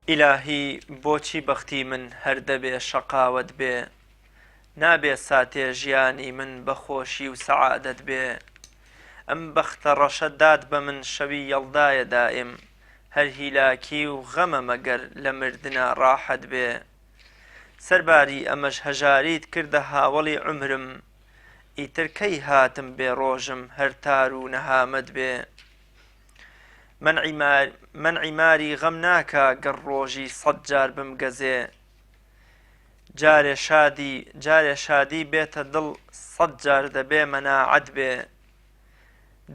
ئیلاهی بۆچی بەختی من هەر دەبێ شەقاوەت بێ نابێ ساتێ ژیانی من بە خۆشی و سەعادەت بێ ئەم بەختە ڕەشە دات بە من شەوی یەڵدایە دائیم هەر هیلاکی و غەمە مەگەر لە مردنا ڕاحەت بێ سەرباری ئەمەش هەژاریت کردە هاوەڵی عومرم ئیتر کەی هاتم بێ ڕۆژم هەر تار و نەهامەت بێ مەنعی ماری غەم ناکا گەر ڕۆژی سەد جار بمگەزێ جارێ شادی جارێ شادی بێتە دڵ سەد جار دەبێ مەناعەت بێ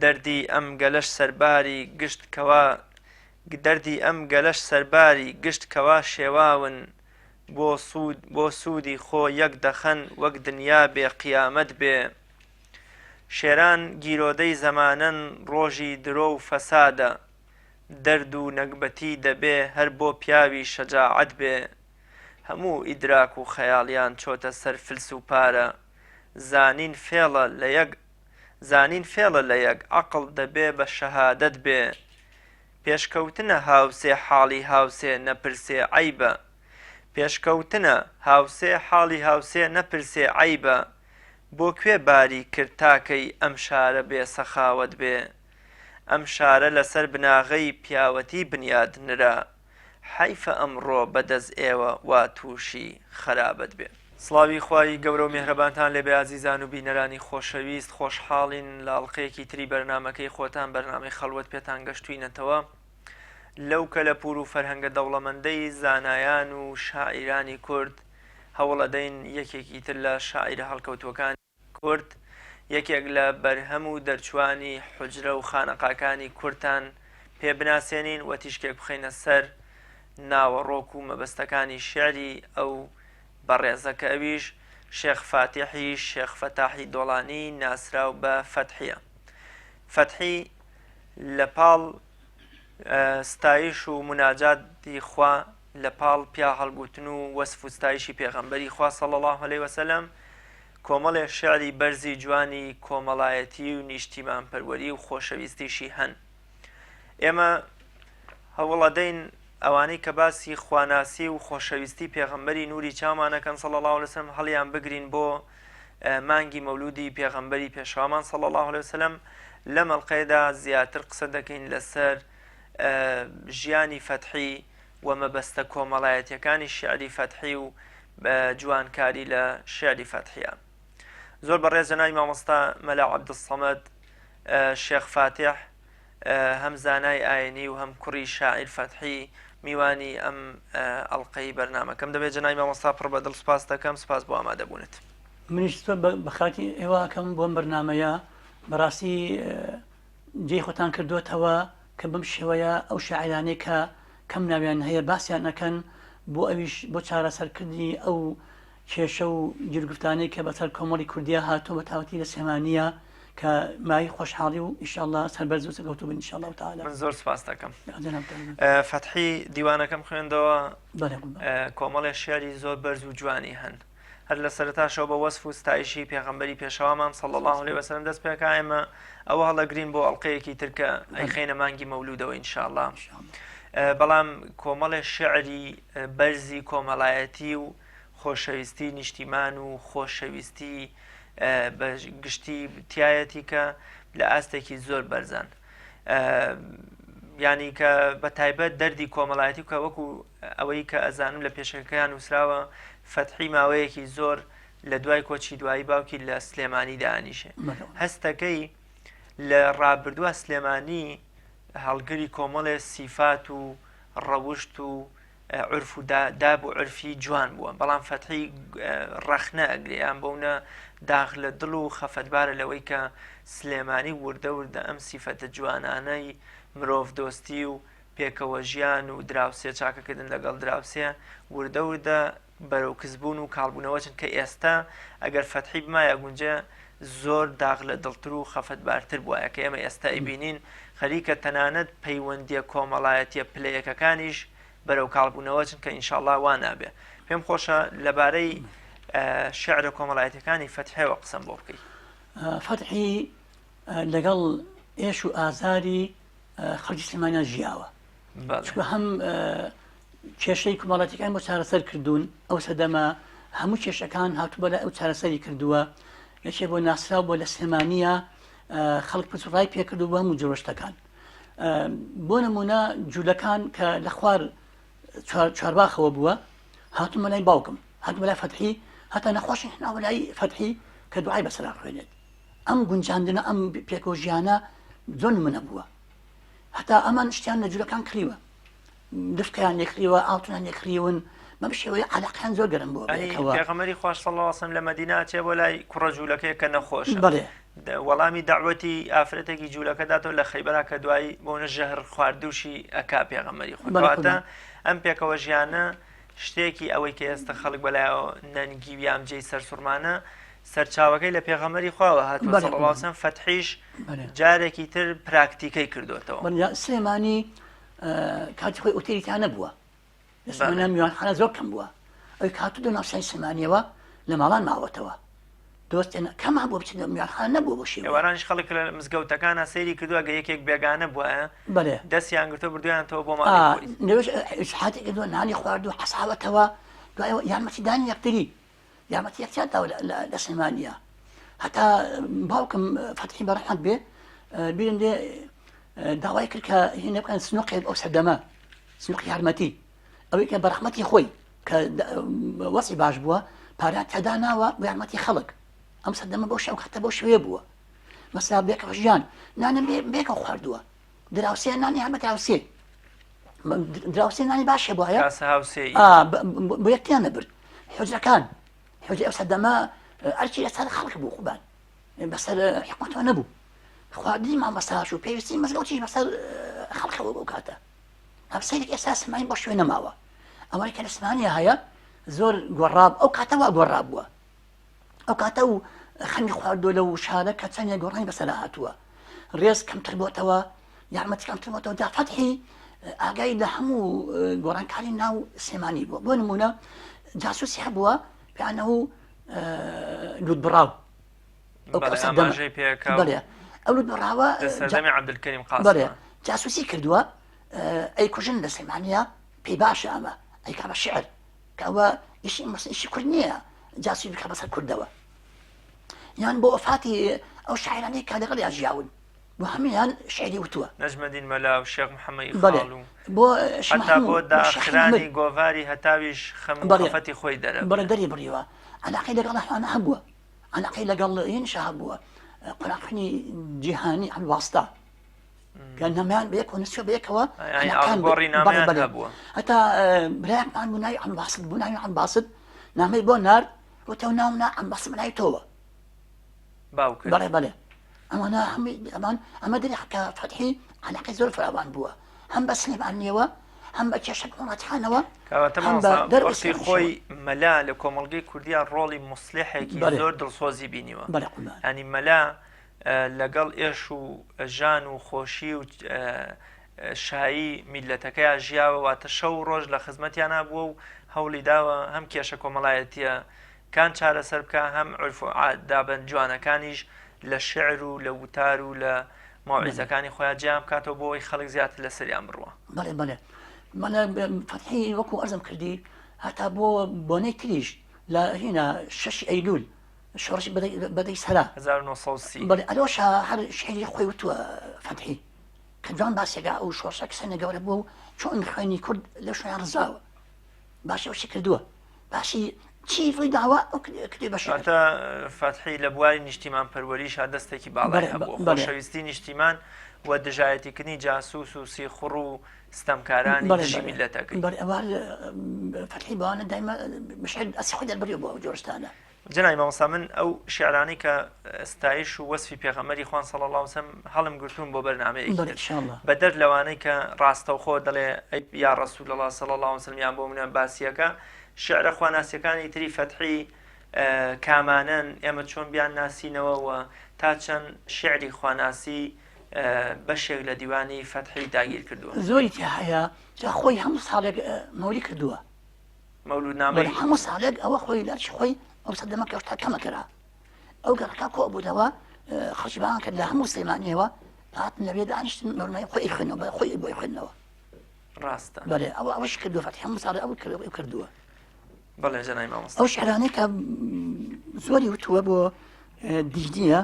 دەردی ئەم گەلەش سەرباری گشت کەوا دەردی ئەم گەلەش سەرباری گشت کەوا شێواون بۆ سوود بۆ سوودی خۆ یەک دەخەن وەک دنیا بێ قیامەت بێ شێران گیرۆدەی زەمانەن ڕۆژی درۆ و فەسادە دەرد و نەگبەتی دەبێ هەر بۆ پیاوی شەجاعەت بێ هەموو ئیدراک و خەیاڵیان چۆتە سەر فلس و پارە زانین فێڵە لە یەک زانین فێڵە لە یەک عەقڵ دەبێ بە شەهادەت بێ پێشکەوتنە هاوسێ حاڵی هاوسێ نەپرسێ عەیبە پێشکەوتنە هاوسێ حاڵی هاوسێ نەپرسێ عەیبە بۆ کوێ باری کرد تاکەی ئەم شارە بێ سەخاوەت بێ؟ ئەم شارە لەسەر بناغەی پیاوەتی بنیاد نرا، حەیفە ئەمڕۆ بە دەست ئێوە وا تووشی خەرابەت بێ. سڵاوی خوای گەورەو میهرەبانتان لێبێ ئازیزان و بینەرانی خۆشەویست خۆشحاڵین لە ئەڵقەیەکی تری بەرنامەکەی خۆتان بەرنامەی خەڵوەت پێتان گەشتوینەتەوە لەو کەلەپور و فەرهەنگە دەوڵەمەندەی زانایان و شاعیرانی کورد هەوڵئەدەین یەکێکی تر لە شاعیرە هەڵکەوتووەکانی کورد، یەکێک لە بەرهەم و دەرچووانی حوجرە و خانەقاکانی کوردتان پێ بناسێنین و تیشکێک بخەینە سەر ناوەڕۆک و مەبەستەکانی شیعری ئەو بەڕێزە کە ئەویش شێخ فاتیحی شێخ فەتاحی دۆڵانی ناسراو بە فەتحییە. فەتحی لە پاڵ ستایش و موناجاتی خوا لە پاڵ پیا هەڵگوتن و وەسف و ستایشی پێغەمبەری خوا صلی اللە علیە وسلم کۆمەڵێ شعری بەرزی جوانی کۆمەڵایەتی و نیشتیمانپەروەری و خۆشەویستیشی هەن ئێمە هەوڵەدەین ئەوانەی کە باسی خواناسی و خۆشەویستی پێغەمبەری نوری چاومانەکەن صلی اللە علیه وسلم هەڵیان بگرین بۆ مانگی مەولودی پێغەمبەری پێشەوامان صلی اللە علیه وسلم لەم ئەڵقەیەدا زیاتر قسە دەکەین لەسەر ژیانی فەتحی و مەبەستە کۆمەڵایەتیەکانی شیعری فەتحی و جوانکاری لە شیعری فەتحیە. زۆر بەڕێز جەنابی مامۆستا مەلا عەبدولسەمەد شێخ فاتیح هەم زانای ئاینی و هەم کوڕی شاعیر فەتحی میوانی ئەم ئەڵلقەی بەرنمەکەم دەبێت جەنابی مامۆستا پڕ بە دڵ سپاس دەکەم سپاس بۆ ئامادەبوونت. منیش بەخاتی ئێوەکەم بۆم بەرنمەیە بەڕاستی جێی خۆتان کردۆتەوە کە بەم شێوەیە ئەو شاعیرانەی کە کەم ناویان هەیە باسیان ئەکەن بۆ ئەویش بۆ چارەسەرکردنی ئەو کێشە و گیرگفتانەی کە بەسەر کۆمەڵی کوردیا هاتووە بە تاوەتی لە سلێمانیە کە مایەی خۆشحاڵی و ئیشەڵڵا سەربەرز و سەرکەوتوو بن ئیشەڵڵا تعالی. من زۆر سپاست دەکەم. فەتحی دیوانەکەم خوێندەوە کۆمەڵێ شیعری زۆر بەرز و جوانی هەن. هەر لە سەرەتاشەوە بە وەسف و ستایشی پێغەمبەری پێشەوامان صلی اللە علیە وسلم دەست پێکا ئێمە ئەوە هەڵەگرین بۆ ئەڵلقەیەکی تر کە ئەیخەینە مانگی مەولودەوە ئینشاءاللە بەڵام کۆمەڵێ شعری بەرزی کۆمەڵایەتی و خۆشەویستی نیشتیمان و خۆشەویستی بە گشتی تایەتی کە لە ئاستێکی زۆر بەرزان ینی کە بە تایبەت دەردی کۆمەڵایەتی کە وەکو ئەوەی کە ئەزانم لە پێشەکەکەیا نووسراوە فەتحی ماوەیەکی زۆر لە دوای کۆچی دوایی باوکی لە سلێمانی دانیشێ هەستەکەی لە ڕابردووە سلێمانی هەڵگری کۆمەڵێ سیفات و ڕەوشت و عرف و داب و عرفی جوان بووە بەڵام فەتحی ڕەخنە ئەگرێ یان بەونە داخ لە دڵ و خەفەتبارە لەوەی کە سلێمانی وردە وردە ئەم سیفەتە جوانانەی مرۆڤ دۆستی و پێکەوەژیان و دراوسێ چاکەکردن لەگەڵ دراوسێ وردە وردە بەرەو کزبوون و کاڵبوونەوە چن کە ئێستا ئەگەر فەتحی بمایە گونجێ زۆر داغ لە دڵتر و خەفەتبارتر بوایە کە ئێمە ئێستا ئەیبینین خەریکە تەنانەت پەیوەندیە کۆمەڵایەتیە پلەیەکەکانیش بەرەو کاڵبوونەوە چن کە ئینشاڵڵا وا نابێ پێم خۆشە لەبارەی شعرە کۆمەڵایەتیەکانی فەتحیەوە قسەم بۆ بکەی. فەتحی لەگەڵ ئێش و ئازاری خەڵکی سلێمانیان ژیاوە چونکە هەم کێشەی کۆمەڵاتیەکان بۆ چارەسەر کردوون ئەو سەدەمە هەموو کێشەکان هاتوو بەلای ئەو چارەسەری کردووە یەکێ بۆ ناسراو بۆ لە سلێمانیە خەڵک پرس ڕای پێکردو بۆ هەموو جۆرشتەکان بۆ نمونە جوولەکان کە لە خوار چوارباخەوە بووە هاتوومە لای باوکم هاتوومە لای فەتحی هەتا نەخۆشی هێناوە لای فەتحی کە دوعای بەسەرا خوێنێت ئەم گونجاندنە ئەم پێکەوە ژیانە زۆر نمونە بووە هەتا ئەمان شتیان لە جوولەکان کڕیوە دفکەیان لێکڕیوە ئاڵتونیان لێکڕیون بەم شێوەیە عەلاقەیان زۆر گەرم بووە بەیەکەوە. پێغەمبەری خوا صلی اللە علیە وسلم لە مەدینە ئەچێ بۆ لای کوڕە جوولەکەیەک کە نەخۆشە بەڵێ. وەڵامی دەعوەتی ئافرەتێکی جوولەکە داتەوە لە خەیبەرا کە دوایی بۆنە ژەهر خواردووشی ئەکا پێغەمبەری خوا بەڵێ کەواتە قوربان. ئەم پێکەوە ژیانە شتێکی ئەوەی کە ئێستا خەڵک بەلایەوە نەنگی و یام جێی سەرسوڕمانە سەرچاوەکەی لە پێغەمبەری خواوە هاتووە بەڵێ صلی اللە علیه قوربان. وسلم فەتحیش بەڵێ. جارێکی تر پراکتیکەی کردۆتەوە. بەڵێ سلێمانی کاتی خۆی ئوتێلی تیا نەبووە لە سلێمانیا میوانخانە زۆر کەم بووە ئەوی کاتو دو ناوچەی سلێمانیەوە لە ماڵان ماوەتەوە دۆست کەم هەبوو بچێت میوانخانە نەبوو بۆ شێوە ئێوارانیش خەڵک لە مزگەوتەکانە سەیری کردووە گە یەکێک بێگانە بووایە بەێ دەستیان گرتووە بردویانەوە بۆ ماڵی خۆی نوێژ حاتی کردووە نانی خواردو حەساوەتەوە دوای یارمەتی دانی یەکتری یارمەتی یەکتیان داوە لە سلێمانیە هەتا باوکم فەتحی بەڕەحمەت بێ بیرم دێ داوای کرد کە هینە بکەن سنوقێک ئەو سەردەمە سنوقی یارمەتی ئەوەی کە بەڕەحمەتی خۆی کە وەسی باش بووە پارە تێدا ناوە بۆ یارمەتی خەڵک ئەم سەردەمە بۆ شەو کاتە بۆ شوێ بووە مەسا بێکەوە ژیان نانم بێکەوە خواردووە دراوسێ نانی هەر بە دراوسێ دراوسێ نانی باشە بواە بۆ یەکتیان نەبرد حوجرەکان حوجرەی ئەو سەردەمە ئەرکی لەسەر خەڵک بوو قوبان بەسەر حکومەتەوە نەبوو خواردنی مامەساش و پێویستی مزگەوتیش بەسەر خەڵکەوە بەو کاتە ئەم سەیرێک ئێستا سمانی بۆ شوێ نەماوە ئەوەی کە لە سمانیا هەیە زۆر گۆڕاب ئەو کاتە وا گۆڕا بووە ئەو کاتە و خەمی خواردووە لەو شارە کە چەندێک گۆڕانی بەسەرا هاتووە ڕێز کەمتر بۆتەوە یارمەتی کەمتر بۆتەوە جا فەتحی ئاگای لە هەموو گۆڕانکاری ناو سلێمانی بووە بۆ نمونە جاسوسی هەبووە پێیانە و لوت بڕاو بەڵێ ئەو لوت بڕاوە سەردەمی عەبدولکەریم قاسم بەڵێ جاسوسی کردووە ئەی کوژن لە سلێمانیا پێی باشە ئەمە ئەیکا بە شعر کە ئەوە ئیشی مەسە ئیشی کورد نییە جاسوسی بکە بەسەر کوردەوە یان بۆ وەفاتی ئەو شاعرانەی کە لەگەڵیا ژیاون بۆ هەموویان شعری وتووە نەجمەدین مەلا و شێخ محەممەدی بەڵێ خاڵ و بۆ حتا بۆ شمحمود بۆ شێخ داخرانی نەمر گۆڤاری هەتاویش خەم و بەڵێ خەفەتی خۆی بەڵێ دەرەبڕێ دەری بڕیوە عەلاقەی لەگەڵ ئەوانە هەبووە عەلاقەی لەگەڵ هینشا هەبووە قورئانخوێنی جیهانی عەبدولواستا کە نامیان بەیەکەوە نووسیوە بەیەکەوە یانی عەلاقەیان ئاڵوگۆڕی بەڵێ نامەیان بەڵێ هەبووە هەتا برایەکمان بوو ناوی عەبدولباسط بوو ناوی عەبدولباسط نامەی بۆ نارد وتەوە ناوم نا عەبدولباسط بە ناوی تۆوە باوکت بەڵێ بەڵێ ئەمانە هەمووی ئەمان ئەمە دەری کە فەتحی عەلاقەی زۆر فراوان بووە هەم بە سلێمانیەوە هەم بە کێشە کۆمەڵاتیەکانەوە کەواتە هەم بە مامۆستا دەرەوەی وەختی سلێمانیشەوە خۆی مەلا لە کۆمەڵگەی کوردیا ڕۆڵی موسلیحێکی بەڵێ زۆر دڵسۆزی بینیوە بەڵێ قوربان یانی مەلا لەگەڵ ئێش و ژان و خۆشی و شایی میللەتەکەیا ژیاوە واتە شەو و ڕۆژ لە خزمەتیانا بووە و هەوڵی داوە هەم کێشە کۆمەڵایەتیە کان چارەسەر بکا هەم عورف و دابە جوانەکانیش لە شعر و لە وتار و لە مەوعیزەکانی خۆیان جیان بکاتەوە بۆ ئەوەی خەڵک زیاتر لەسەریان بڕوا. بەڵێ بەڵێ مەلا فەتحی وەکو ئەرزم کردی هەتا بۆ بۆنەی تریش لە هینا شەشی ئەیلول شۆڕشی بەدەی سەرا 1930 بەڵێ ئەلۆشە هەر شعری خۆی وتووە فەتحی کە جوان باسێکا ئەو شۆڕشە کەسەنە گەورە بووە و چۆن خوێنی کورد لە شوێن ڕزاوە باسی ئەوشی کردووە باسی چی ڕووی داوە ئەو کتێبە بە شعر. واتە فەتحی لە بواری نیشتیمان پەروەریشا دەستێکی باڵای بەڵێ هەبووە بەڵێ. خۆشەویستی نیشتیمان و دژایەتیکردنی جاسوس و سیخوڕ و ستەمکارانی بەڵێ دژی بەڵێ میللەتەکەی. بەڵێ ئەوە هەر فەتحی بەوانە دایمە بە شعر ئەستی خۆی دەربڕیوە بۆ ئەو جۆرە شتانە. جەنابی مامۆستا من ئەو شیعرانەی کە ستایش و وەسفی پێغەمبەری خوان صلی اللە علیه وسلم هەڵم گرتوون بۆ بەرنامەیەکی بەڵێ تر ان شاء اللە. بەدەر لەوانەی کە ڕاستەوخۆ دەڵێ ئەی یا رسول اللە صلی اللە علیه وسلم یان بۆ منە باسیەکە شیعرە خواناسیەکانی تری فەتحی کامانەن ئێمە چۆن بیان ناسینەوە و تا چەند شیعری خواناسی بەشێک لە دیوانی فەتحی داگیر کردووە؟ زۆری تیا هەیە جا خۆی هەموو ساڵێک مەولی کردووە. مەولودنامەی. هەموو ساڵێک ئەوە خۆی لەرچی خۆی ئەو سەردەمە کە شتا کەمە کرا ئەو گەڕەکە کۆ بوونەوە خەڵکی بانگ کرد لە هەموو سلێمانیەوە هاتن لەوێ دانیشتن مەولودنامەی خۆی خوێنەوە خۆی بۆی خوێندنەوە. ڕاستە. بەڵێ ئەوە ئەوەش کردووە فەتحی هەموو ساڵێ ئەو کردووە ئەو کردووە. بەڵێ جەنابی مامۆستا. ئەو شعرانەی کە زۆری وتووە بۆ دینیە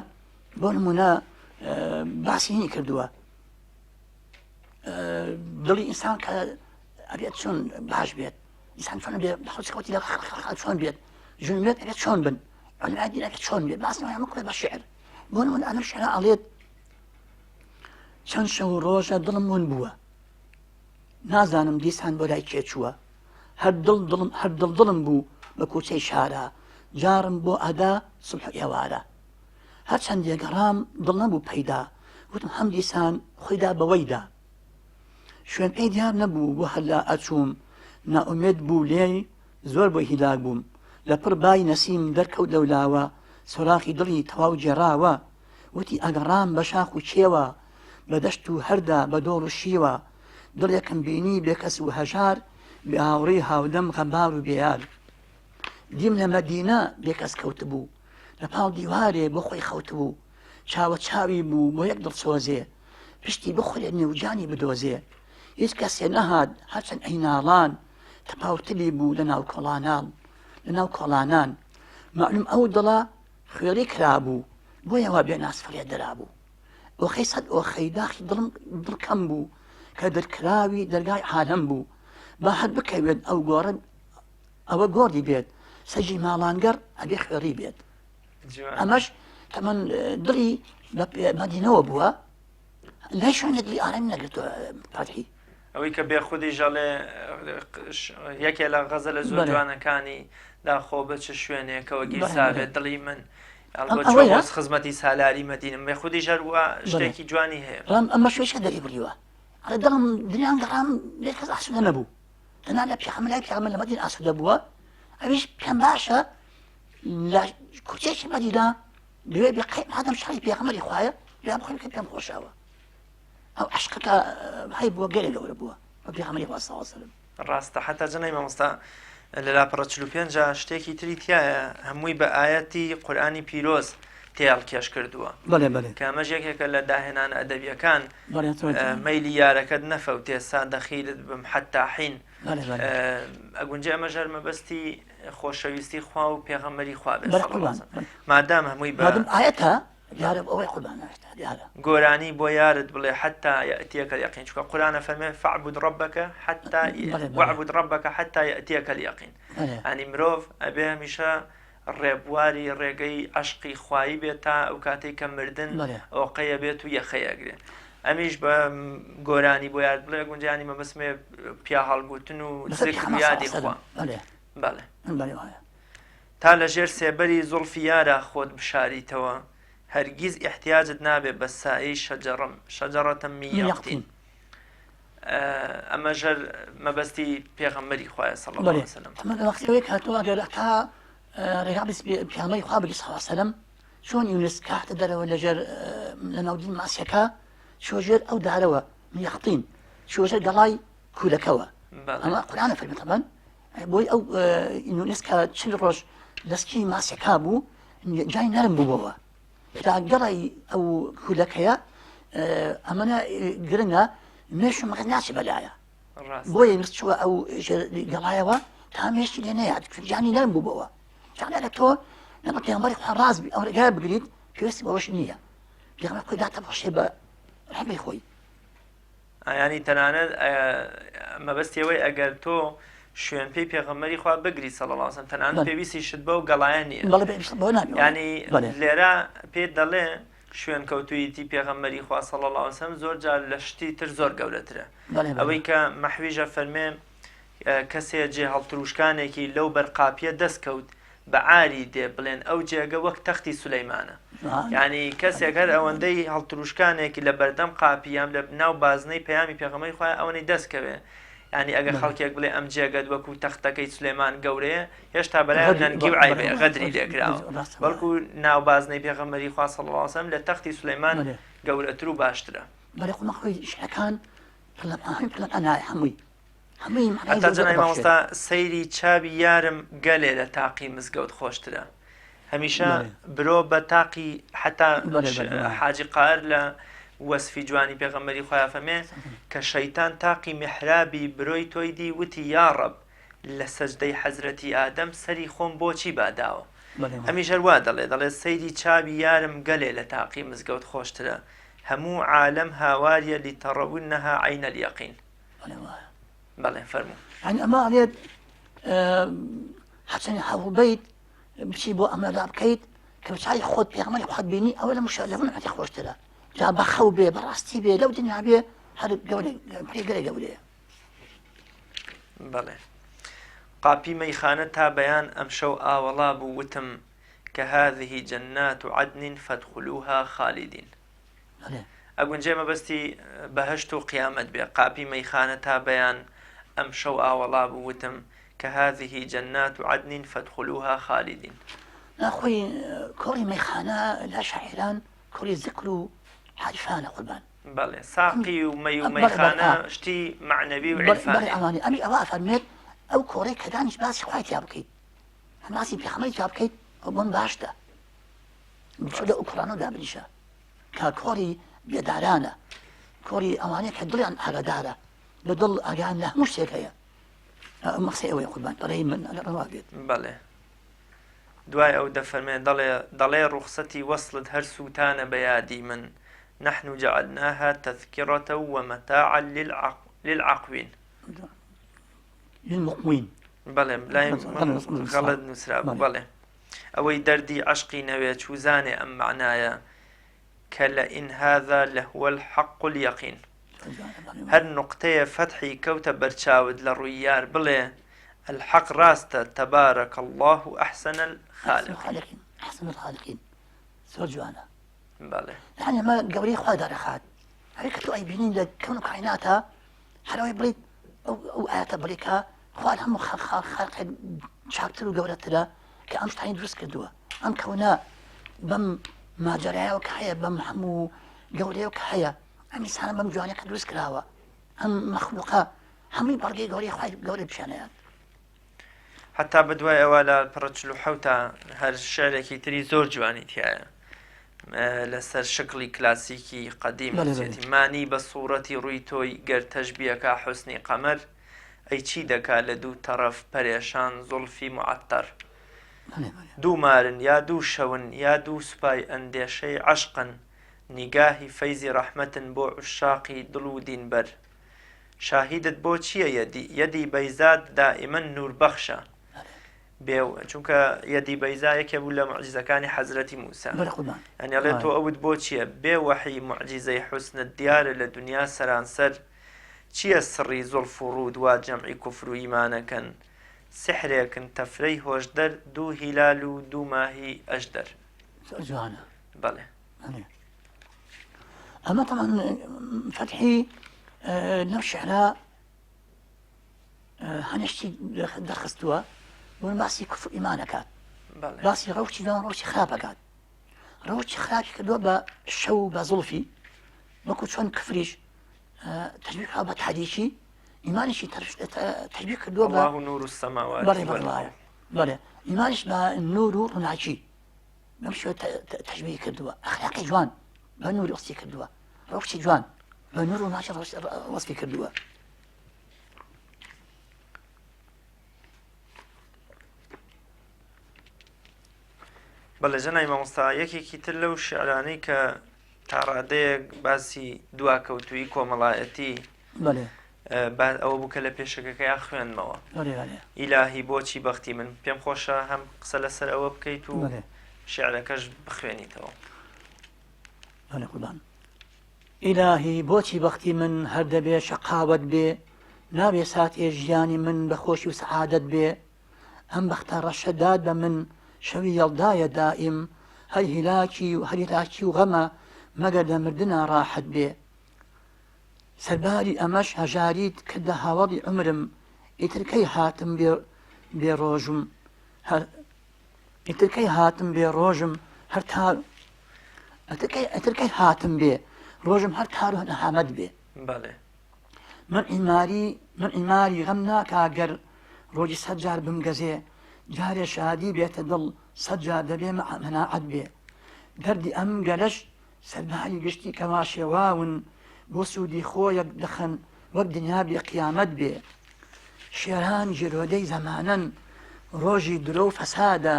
بۆ نمونە باسی هینی کردووە دڵی ئینسان کە ئەبێت چۆن باش بێت ئینسان چۆن بێت خۆتی لە چۆن بێت ژن بێت ئەبێت چۆن بن عولەمای دین ئەبێت چۆن بێت باسی هەموو کرد بە شعر بۆ نمونە ئەم شعرە ئەڵێت چەند شەو و ڕۆژە دڵم ون بووە نازانم دیسان بۆ لای کێ چووە هەر دڵ دڵم هەر دڵ دڵم بوو بە کوچەی شارە جارم بۆ ئەدا سبح ئێوارە هەرچەندێ گەڕام دڵ نەبوو پەیدا وتم هەم دیسان خۆیدا بەوەیدا شوێن پێی دیار نەبوو بۆ هەرلا ئەچووم نائومێد بوو لێی زۆر بۆی هیلاک بووم لە پڕ بای نەسیم دەرکەوت لەولاوە سۆراخی دڵی تەواو گێڕاوە وتی ئەگەڕام بە شاخ و کێوە بە دەشت و هەردا بە دۆڵ و شیوە دڵێکم بینی بێکەس و هەژار بێ هاوڕێی هاودەم غەمبار و بێیار دیم لە مەدینە بێکەس کەوتبوو لە پاڵ دیوارێ بۆ خۆی خەوتبوو چاوە چاوی بوو بۆ یەک دڵسۆزێ پشتی بخورێ نێوجانی بدۆزێ هیچ کەسێ نەهات هەرچەند ئەیناڵان تەپاوتلی بوو لە ناو کۆڵانان لە ناو کۆڵانان معلوم ئەو دڵە خوێڕی کرابوو بۆیە وا بێناز فڕێ درابوو ئۆخەی سەد ئۆخەی داخی دڵم دڵ کەم بوو کە دەرکراوی دەرگای عالەم بوو با هەر بکەوێت ئەو گۆڕە ئەوە گۆڕی بێت سەگی ماڵانگەڕ ئەبێ خوێڕی بێت ئەمەش تەمەن دڵی بە مەدینەوە بووە لای شوێنێک دڵی ئارامی نەگرتووە فاتحی ئەوەی کە بێ خودیش ئەڵێ یەکێ لە غەزە لە زۆر جوانەکانی داخۆ بە چ شوێنێکەوە گیرسابێت دڵی من ئەوەیە خزمەتی سالاری مەدینم بێ خودی ژەروە شتێکی جوانی هەیە بەڵام ئەمە شوێشکە دەری بڕیوە ئەڵێ دڵم دنیان گەڕام لێ کەس ئاسوودە نەبوو تەنها لە پێغەمبەر لای پێغەمبەر لە مەدین ئاسوودە بووە ئەویش پێم باشە لە کوچێکی مەدینە لەوێ بێ قەی ئادەم شاری پێغەمبەری خوایە لێم خۆی کە پێم خۆشەوە ئەو عەشقەکە هەی بووە گەلێ گەورە بووە بە پێغەمبەری خوا صلی الله علیه وسلم. ڕاستە حەتا جەنابی مامۆستا لە لاپەڕە 45 شتێکی تری تایە هەمووی بە ئاەتی قورئانی پیرۆز تێڵکێش کردووە بەڵێ بەڵێ کە ئەمەش یەکێکە لە داهێنانە ئەدەبیەکان بەڵێ زۆر جوانە. مەیلی یارەکەت نەفەوتێ سا دەخیلت بم حەتا حین بەڵێ بەڵێ ئەگونجێ ئەمەش هەر مەبەستی خۆشەویستی خوا و پێغەمبەری خوا بێ بەڵێ صلی الله قوربان علیه وسلم. مادام هەمووی بە مادام ئایەتە دیارە ئەوەی قوربانە دیارە. گۆرانی بۆ یارت بڵێ حتی یأتیک الیقین چونکە قورئان ئەفەرمێ فاعبد ربک حتی واعبد ربک حتی یأتیک الیقین یانی مرۆڤ ئەبێ هەمیشە ڕێبواری ڕێگەی عەشقی خوایی بێت تا ئەو کاتەی کە مردن ئۆقەیە بێت و یەخەی ئەگرێ ئەمیش بە گۆرانی بۆ یارت بڵێ گونجانی مەبەستمێ پیا هەڵگوتن و زکر و یادی خوا بەڵێ تا لە ژێر سێبەری زوڵفی یارا خۆت بشاریتەوە هەرگیز ئیحتیاجت نابێ بە سایەی شەجەڕم شەجەڕەتە من یەقتین ئەمەش هەر مەبەستی پێغەمبەری خوایە صلی الله علیه وسلم. ئەمە لە وەختی ئەوەی کە تۆ ئەگەر تا ڕێگا بس پێغەمبەری خوا بگری صلی الله علیه وسلم چۆن یونس کە هاتە دەرەوە لەژێر لە ناو دڵ ماسیەکە چۆ ژێر ئەو دارەوە من یەقتین چۆ ژێر گەڵای کولەکەوە ئەمە قورئانە فەرمی تەبەن بۆی ئەو یونس کە 40 ڕۆژ لەسکی ماسیەکە بوو جای نەرم بووەوە تا گەڵای ئەو کولەکەیە ئەمەە گرنگە مێش و مەغز ناچێ بەلایە بۆیە یونس چووە ئەو گەڵایەوە تا مێشکی لێ نەیات جانی نەرم بووەوە جانە تۆ لەگەڵ پێغەمبەری خوا ڕاست بی ئەو ڕێگای بگریت پێویستی بەوەش نییە پێغەمبەر خۆی داتە بەخشێ بە ڕەحمی خۆی یانی تەنانەت مەبەستی ئەوەی ئەگەر تۆ شوێن پێی پێغەمبەری خوا بگری صلی الله علیه وسلم تەنانەت پێویستیشت بەو گەڵایە نییە بەڵێ پێویست بەوە نابێ یانی لێرە پێت دەڵێ شوێن کەوتوویەتی پێغەمبەری خوا صلی الله علیه وسلم زۆر جار لە شتی تر زۆر گەورەترە ئەوەی کە مەحویژە فەرمێ کەسێ جێ هەڵتروشکانێکی لەو بەر قاپیە دەست کەوت بە عاری دێ بڵێن ئەو جێگە وەک تەختی سولەیمانە یانی کەسێک هەر ئەوەندەی هەڵتروشکانێکی لە بەردەم قاپی یان لە ناو بازنەی پەیامی پێغەمبەری خوایە ئەوەنەی دەست کەوێ یانی ئەگەر خەڵکێک بڵێ ئەم جێگەت وەکو تەختەکەی سولەیمان گەورەیە هێشتا بەلایان نەنگی و عیبەیە غەدری لێکراوە بەڵکو ناو بازنەی پێغەمبەری خوا صلی الله علیه وسلم لە تەختی سولەیمان گەورەتر و باشترە. بەڵێ خۆ مەخۆی شعرەکان پڕ لە پڕ لە مەعنایە هەمووی. هەتا جەنابی مامۆستا سەیری چاوی یارم گەلێ لە تاقی مزگەوت خۆشترە هەمیشە برۆ بە تاقی حتا حاجی قار لە وەسفی جوانی پێغەمبەری خوای ئەفەرمێ کە شەیتان تاقی میحرابی برۆی تۆی دی وتی یاڕەب لە سەجدەی حەزرەتی ئادەم سەری خۆم بۆچی باداوە ئەمیش هەر وا دەڵێ دەڵێ سەیری چاوی یارم گەلێ لە تاقی مزگەوت خۆشترە هەموو عالەم هاواریە لترونها عین الیقین بەڵێ فەرموو. یانی ئەمە ئەڵێت هەرچەنی هەوڵ بەیت بچی بۆ ئەمە لا بکەیت کە بە چاوی خۆت پێغەمبەری خۆت بینی ئەوە لە مشە لە منعەتی خۆشترە جا بە خەو بێ بەڕاستی بێ لەو دنیا بێ هەر گەورە پێگەرە گەورەیە. بەڵێ قاپی مەیخانە تا بەیان ئەمشەو ئاوەڵا بوو وتم کە هذه جنات عدن فادخلوها خالدین ئەگونجێ مەبەستی بەهەشت و قیامەت بێ قاپی مەیخانە تا بەیان ئەمشەو ئاوەڵا بوو وتم کە هذه جنات عدن فادخلوها خالدین. نا خۆی کۆڕی مەیخانە لا شاعیران کۆڕی زکر و عارفانە قوربان. بەڵێ ساقی و مەی و مەیخانە شتی مەعنەوی و عیرفانی. بەڵێ ئەوانەی ئەمیش ئەوە ئەفەرموێت ئەو کۆڕەی کە دانیش باسی خوای تیا بکەیت هەم باسی پێخەمبەری تیا بکەیت ئەو بۆم باشتە بچۆ لە ئەو کۆڕانەوە دابنیشە کە کۆڕی بێدارانە کۆڕی ئەوانەیە کە دڵیان ئاگادارە لە دڵ ئاگایان لە هەموو شتێک هەیە ئەم قسەی ئەوەیە قوربان بەڕێی من ئەگەر ڕەوا بێت. بەڵێ دوای ئەو دەفەرمێ دەڵێ دەڵێ ڕوخسەتی وەسڵت هەر سووتانە بە یادی من نحن جعلناها تذکرة ومتاعا للعقوین. للمقوین. بەڵێ لای من غەڵەت نووسرابوو بەڵێ ئەوەی دەردی عەشقی نەوێ چوزانێ ئەم مەعنایە کە لە ان هذا لهو الحق الیقین هەر نوقتەیە فەتحی کەوتە بەرچاوت لە ڕووی یار بڵێ الحق ڕاستە تبارک اللە احسن الخالقین. احسن الخالقین زۆر جوانە. بەڵێ. یانی ئەمە گەورەی خوا دەرەخات هەر کە تۆ ئەیبینی لە کەون و کایناتا هەر ئەوەی بڵیت ئەو ئاەتە بڵێ کە خوا لە هەموو خەڵقێک چاکتر و گەورەترە کە ئەم شتانی دروست کردووە ئەم کەونە بەم ماجەرایەوە کە هەیە بەم هەموو گەورەیەوە کە هەیە ئەم ئینسانە بەم جوانە کە دروست کراوە ئەم مەخلوقە هەمووی بەڵگەی گەورەی خوای گەورە پیشانەیان. حتا بەدوای ئەوە لە پڕە 47 هەر شعرێکی تری زۆر جوانی تایە لەسەر شکڵی کلاسیکی قەدیم نووسێتی مانی بە سوڕەتی ڕووی تۆی گەر تەشبیەکا حوسنی قەمەر ئەی چی دەکا لە دوو تەڕەف پەرێشان زوڵفی موعەتەر دوو مارن یا دوو شەون یا دوو سوپای ئەندێشەی عەشقن نیگاهی فەیزی ڕەحمەتن بۆ عوشاقی دڵ و دینبەر شاهیدت بۆ چییە یەدی یەدی بەیزاد دائیمەن نووربەخشە بێ چونکە یەدی بەیزا یەکێ بوو لە معجزەکانی حەزرەتی موسا یعنی ئەڵێ تۆ ئەوت بۆ چییە بێ وەحی معجزەی حوسنت دیارە لە دنیا سەرانسەر چییە سڕی زوڵف و ڕوود وا جەمعی کوفر و ئیمانەکەن سحرێکن تەفرەی هۆشدەر دوو هیلال و دوو ماهی ئەژدەر زۆر جوانە بەڵێ ئەمە تەمان فەتحی لەم شعرە هەنێ شتی دەرخستووە بۆ باسی کوفر ئیمان ئەکات باسی ڕەوشی جوان ڕەوشی خراپ ئەکات ڕەوشی خراپی کردووە بە شەو بە زوڵفی وەکو چۆن کفریش تەشبیه کراوە بە تاریکی ئیمانیشی تەشبیه کردووە بە الله نور السماوات بەڵێ بەڵێ بەڵێ ئیمانیش بە نور و ڕووناکی بەم شێوە تەشبیه کردووە ئەخلاقی جوان بە نور وەسفی کردووە ڕەوشی جوان بە نور و ڕووناکی وەسفی کردووە بەڵێ جەنابی مامۆستا یەکێکی تر لەو شعرانەی کە تا ڕادەیەک باسی دواکەوتووی کۆمەڵایەتی ئەوە بوو کە لە پێشەکەکەیا خوێندمەوە ئیلاهی بۆچی بەختی من پێم خۆشە هەم قسە لەسەر ئەوە بکەیت و شعرەکەش بخوێنیتەوە. قوربان ئیلاهی بۆچی بەختی من هەر دەبێ شەقاوەت بێ نابێ ساتێ ژیانی من بە خۆشی و سەعادەت بێ ئەم بەختە ڕەشە داد بە من شەوی یەڵدایە دائیم هەر هیلاکی و هەر هیلاکی و غەمە مەگەر لە مردنا ڕاحەت بێ سەرباری ئەمەش هەژاریت کردە هاوەڵی عومرم ئیتر کەی هاتم بێ بێ ڕۆژم هەر ئیتر کەی هاتم بێ ڕۆژم هەر تار ئەتر کەی ئەتر کەی هاتم بێ ڕۆژم هەر تار و نەهامەت بێ بەڵێ من عیماری من عیماری غەم ناکا گەر ڕۆژی سەد جار بمگەزێ جارێ شادی بێتە دڵ سەد جار دەبێ مەناعەت بێ دەردی ئەم گەلەش سەرباری گشتی کەوا شێواون بۆ سوودی خۆ یەک دەخەن وەک دنیا بێ قیامەت بێ. شێران گیرۆدەی زەمانەن ڕۆژی درۆ و فەسادە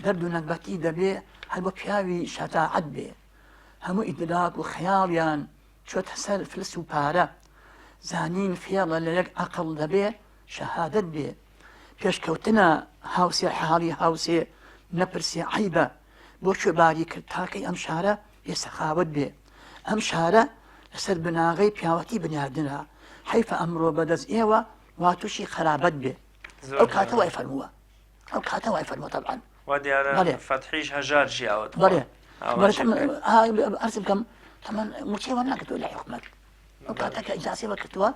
دەرد و نەگبەتی دەبێ هەر بۆ پیاوی شەجاعەت بێ. هەموو ئیدراک و خەیاڵیان چۆتە سەر فلس و پارە زانین فێڵە لە یەک عەقڵ دەبێ شەهادەت بێ. پێشکەوتنە هاوسێ حاڵی هاوسێ نەپرسێ عەیبە بۆ کوێ باری کرد تاکەی ئەم شارە بێ سەخاوەت بێ ئەم شارە لەسەر بناغەی پیاوەتی بنیادنرا حەیفە ئەمڕۆ بەدەست ئێوە وا تووشی خەرابەت بێ ئەو کاتە وای فەرمووە ئەو کاتە وای فەرمووە تەبعەن وا دیارە فەتحیش هەژار ژیاوە بەڵێ ئەرز بکەم تەمەن موچەی وەرناگرتووە لە حکومەت ئەو کاتە کە ئیجازەی وەرگرتووە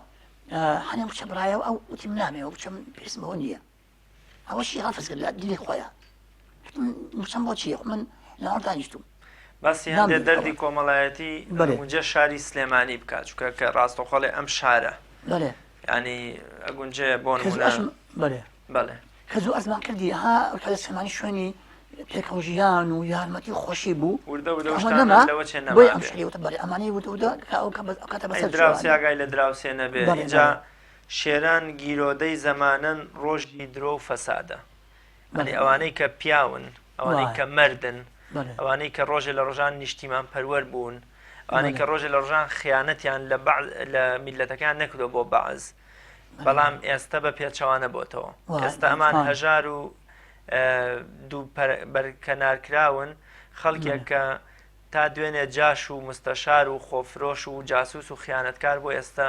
هەنێ موچە بڕایەوە ئەو وتی من نامەوێ موچەم پێویستم بەوە نییە ئەوەشی ڕەفز کرد لە دیلی خۆیان موچەم بۆ چییە من لەوە دانیشتوم باسی هەندێک دەردی کۆمەڵایەتی ئەگونجێ شاری سلێمانی بکات چونکە کە ڕاستەوخۆڵێ ئەم شارە بەێ ینی ئەگونجێ بۆ نمونە بەێ بەڵێ کە زوو ئەزمان کردی ها ئەو کاتە سلێمانی شوێنی پێکەوە ژیان و یارمەتی خۆشی بوو وردە وردە ئەمە شتانە نەما لەوە چێ بۆیە ئەم نەمابێ شەری وتم بەڵێ ئەمانەی وردە وردە کە ئەو کە بەس- ئەو کاتە ئەی بەسەر دراوسێ چووانە ئاگای لە دراوسێ نەبێ بەڵێ ئینجا بەڵێ شێران گیرۆدەی زەمانەن ڕۆژی درۆ و فەسادە بەڵێ یانی ئەوانەی کە پیاون ئەوانەی وایە کە مەردن بەڵێ ئەوانەی کە ڕۆژێ لە ڕۆژان نیشتیمان پەروەر بوون ئەوانەی بەڵێ کە ڕۆژێ لە ڕۆژان خیانەتیان لە بەعز لە میللەتەکەیان نەکردوە بۆ بەعز بەڵام ئێستا بە پێچەوانە بۆتەوە ئێستا ئەمان هەژار و دوو بەرکەنارکراون خەڵکێک کە تا دوێنێ جاش و مستەشار و خۆفرۆش و جاسوس و خیانەتکار بۆ ئێستا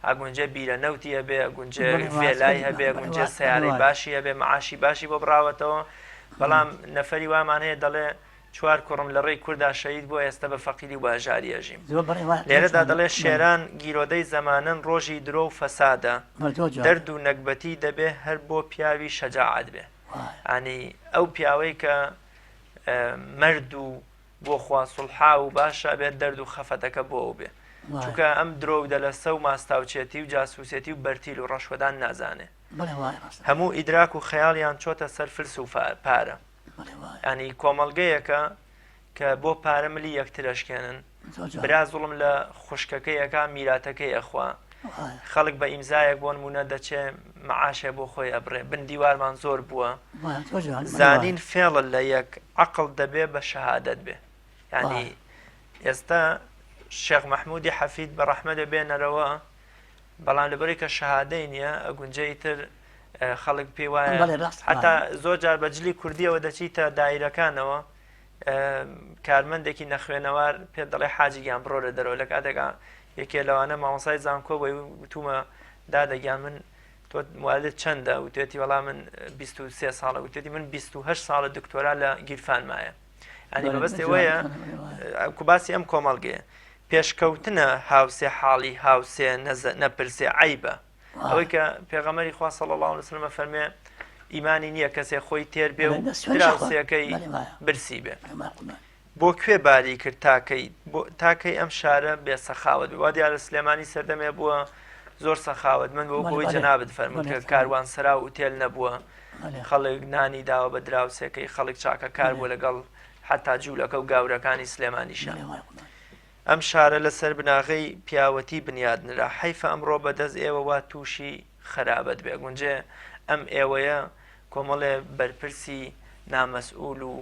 ئەگونجێ بیرە نەوتی هەبێ ئەگونجێ ڤێلای هەبێ ئەگونجێ سیارەی باشی هەبێ معاشی باشی بۆ بڕاوەتەوە بەڵام نەفەری وامان هەیە دەڵێ چوار کوڕم لە ڕێی کوردا شەهید بووە ئێستە بە فەقیری و بە هەژاری ئەژیم. لێرەدا دەڵێ شێران گیرۆدەی زەمانەن ڕۆژی درۆ و فەسادە دەرد و نەگبەتی دەبێ هەر بۆ پیاوی شەجاعەت بێ یانی ئەو پیاوەی کە مەرد و بۆ خوا سوڵحاو و باشە بێت دەرد و خەفەتەکە بۆ ئەو بێ چونکە ئەم درۆ و دەلەسە و ماستاوچێتی و جاسوسێتی و بەرتیل و ڕەشوەدان نازانێ هەموو ئیدراک و خەیاڵیان چۆتە سەر فلس و پارە. ینی کۆمەڵگەیەکە کە بۆ پارە ملی یەکتر ئەشکێنن برا زوڵم لە خوشکەکەی ئەکا میراتەکەی ئەخوا خەڵک بە ئیمزایەک بۆ نمونە دەچێ معاشێ بۆ خۆی ئەبڕێ بن دیوارمان زۆر بووە زانین فێڵە لە یەک عقل دەبێ بە شەهادەت بێ ینی ئێستا شێخ مححمودی حەفید بە ڕەحمە دەبێنەرەوە بەڵام لەبەرەی کە شەهادەی نییە ئەگونجێ ئیتر خەڵک پێی وایە حتا زۆر جار بە جلی کوردیەوە دەچیتە دایرەکانەوە کارمەندێکی نەخوێنەوار پێ دەڵێ حاجی گیان بڕۆ لە دەرەوە لە کاتێکا یەکێ لەوانە مامۆسای زانکۆ بۆی وتومە دادەگیان من تۆ موالد چەندە وتێتی وەڵا من 23 ساڵە وتێتی من 28 ساڵە دکتۆرا لە گیرفان مایە ئەنی مەبەست ئەوەیە کوباسی ئەم کۆمەڵگەیە پێشکەوتنە هاوسێ حاڵی هاوسێ نەپرسێ عەیبە ئەوەی کە پێغەمەری خوا صلی الله علیه وسلم فەرمێ ئیمانی نییە کەسێ خۆی تێر بێ و دراوسێکەی برسی بێ بۆ کوێ باری کرد تاکەی تاکەی ئەم شارە بێ سەخاوت وا دیارە سلێمانی سەردەمێ بووە زۆر سەخاوت من بۆ بۆی جەنابت فەرموو کە کاروان سەرا و ئوتێل نەبووە خەڵک نانی داوە بە دراوسێکەی خەڵک چاکە کار بووە لەگەڵ حەتا جوولەکە و گاورەکانی سلێمانیشە. ئەم شارە لەسەر بناغەی پیاوەتی بنیاد نرا، حەیفە ئەمڕۆ بە دەست ئێوە وا تووشی خەرابەت بێ. گونجێ ئەم ئێوەیە کۆمەڵێ بەرپرسی نامەسئول و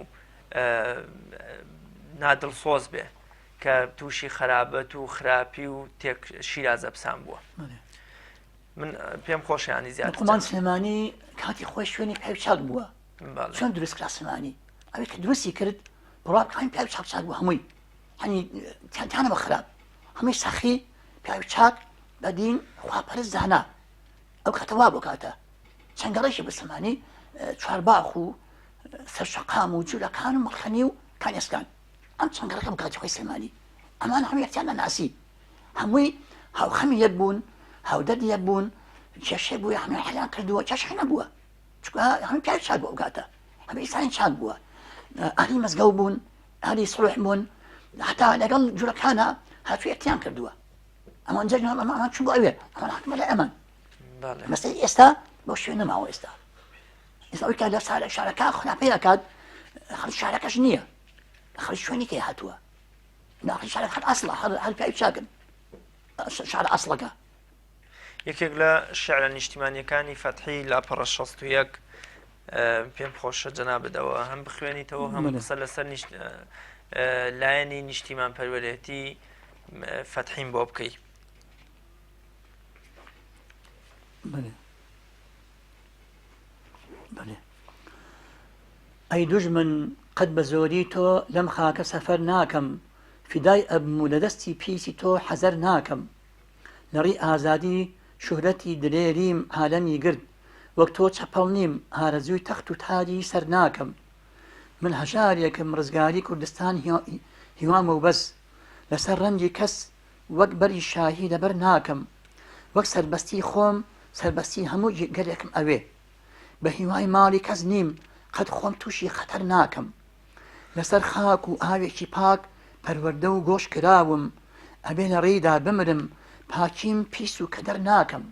نادڵسۆز بێ کە تووشی خەرابەت و خراپی و تێک شیرازە پسان بووە. من پێم خۆشە ینی زیاتر قومان سلێمانی کاتی خۆی شوێنی پیاوی چاک بووە چۆن دروست کرا سلێمانی ئەوەی کە دروستی کرد بڕوا بکەین پیاوی چاک چاک بوو هەمووی هەنی تانە بە خراپ هەمووی سەخی پیاوی چاک بەدین خواپەرست زانا ئەو کاتە وا بۆ کاتە چەند گەڕێکی بە سلێمانی چوارباخ و سەرشەقام و جوولەکان و مەڵخەنی و کانێسکان ئەم چەند گەڕەکە بوو کاتی خۆی سلێمانی ئەمان هەموو یەکتیان نەناسی هەمووی هاوخەمی یەک بوون هاودەردی یەک بوون کێشەی بووە هەموو حەلیان کردووە کێشە نەبووە چونکە هەموو پیاوی چاک بوو ئەو کاتە هەموو ئینسانی چاک بووە ئەهلی مزگەوت بوون ئەهلی سڵح بوون هەتا لەگەڵ جوولەکانە هاتوو یەکتیان کردووە ئەمان جەژن ئەمان چون بۆ ئەوێ ئەمان هاتمە لای ئەمان مەسەی ئێستا بۆ شوێن نەماوە ئێستا ئێستا ئەوی کە لە شارەکە خراپەی ئەکات خەڵک شارەکەش نییە خەڵک شوێنی کەی هاتووە. ناخی شعرەکە هەر ئەسڵە هەر هەر پیاوی چاکن شعرە ئەسڵەکە. یەکێک لە شعرە نیشتیمانیەکانی فەتحی لاپەڕە 61 پێم خۆشە جەنابت ئەوە هەم بخوێنیتەوە هەم قسە لەسەر لایەنی نیشتیمان پەروەرێتی فەتحیم بۆ بکەی. بەێ بەێ ئەی دوژمن قەت بە زۆری تۆ لەم خاکە سەفەر ناکەم فیدای ئەبم و لە دەستی پیسی تۆ حەزەر ناکەم لە ڕی ئازادی شوهرەتی دلێریم عالەمی گرت وەک تۆ چەپەڵ نیم ئارەزووی تەخت و تاجی سەر ناکەم من هەژارێکم ڕزگاری کوردستان هیوامە و بەس لەسەر ڕەنجی کەس وەک بەری شاهی لەبەر ناکەم وەک سەربەستی خۆم سەربەستی هەموو گەلێکم ئەوێ بە هیوای ماڵی کەس نیم قەت خۆم تووشی خەتەر ناکەم لەسەر خاک و ئاوێکی پاک پەروەردە و گۆش کراوم ئەبێ لە ڕێیدا بمرم پاکیم پیس و کەدەر ناکەم.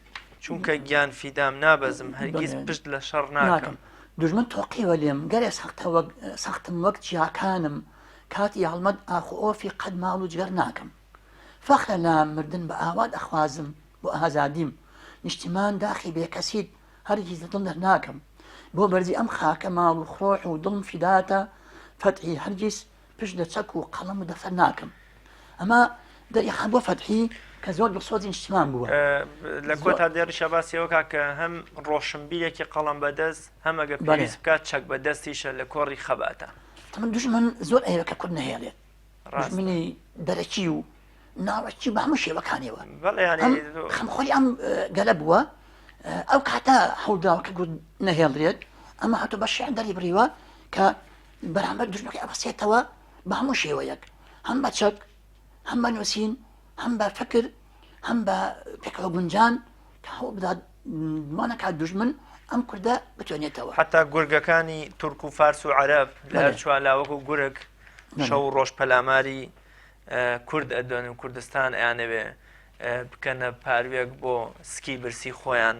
چونکە گیان فیدام نابەزم هەرگیز پشت لە شەڕ ناکەم. دوژمن تۆقیوە لێم گەرێ سەختە وەک سەختم وەک چیاکانم کاتی هەڵمەت ئاخ و ئۆفی قەت ماڵ و جگەر ناکەم فەخرە لام مردن بە ئاوات ئەخوازم بۆ ئازادیم نیشتیمان داخی بێکەسیت هەرگیز لە دڵ دەرناکەم بۆ بەرزی ئەم خاکە ماڵ و خڕۆح و دڵم فیداتە فەتحی هەرگیز پشت لە چەک و قەڵەم و دەفتەر ناکەم ئەمە دەریخان بۆ فەتحی کە زۆر دڵسۆزی نیشتیمان بووە. لە کۆتا دێڕیشا باسی ئەوە کا کە هەم ڕۆشنبیرێکی قەڵەم بەدەست هەم ئەگەر پێویست بکات چەک بەدەستیشە لە کۆڕی خەباتە. من دوژمن زۆر ئەیەوێت کە کورد نەهێڵێت دوژمنی دەرەکی و ناوەکی بە هەموو شێوەکانیەوە خەمخۆری ئەم گەلە بووە ئەو کاتە هەوڵداوە کە گوت نەهێڵرێت ئەمە هاتۆ بە شعر دەری بڕیوە کە بەرامبەر دژمەکەی ئەوەسێتەوە بە هەموو شێوەیەک هەم بە چەک هەم بە نووسین هەم بە فکر هەم بە پێکەوە گونجان کە هەوڵ بدات وانەکات دوژمن ئەم کوردە بتوێنێتەوە. حەتا گورگەکانی تورک و فارس و عەرەب لە هەر چوار لا وەکو گورگ شەو و ڕۆژ پەلاماری کورد ئەدەن و کوردستان ئەیانەوێ بکەنە پاروێک بۆ سکی برسی خۆیان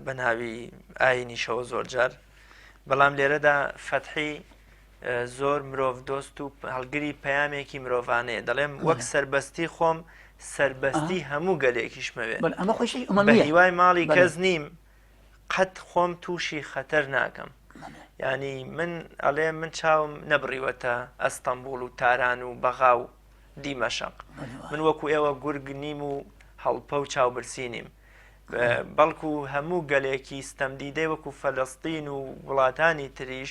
بە ناوی ئاینیشەوە زۆر جار بەڵام لێرەدا فەتحی زۆر مرۆڤ دۆست و هەڵگری پەیامێکی مرۆڤانەیە دەڵێم وەک سربەستی خۆم سربەستی هەموو گەلێکیشمەوێ بە هیوای ماڵی کەس نیم قەت خۆم تووشی خەتەر ناکەم ینی من ئەڵێ من چاوم نەبڕیوەتە ئەستەمبول و تاران و بەغا و دیمەشق من وەکو ئێوە گورگ نیم و هەڵپە و چاوبرسی نیم بەڵکو هەموو گەلێکی ستەمدیدەی وەکو فەلەستین و وڵاتانی تریش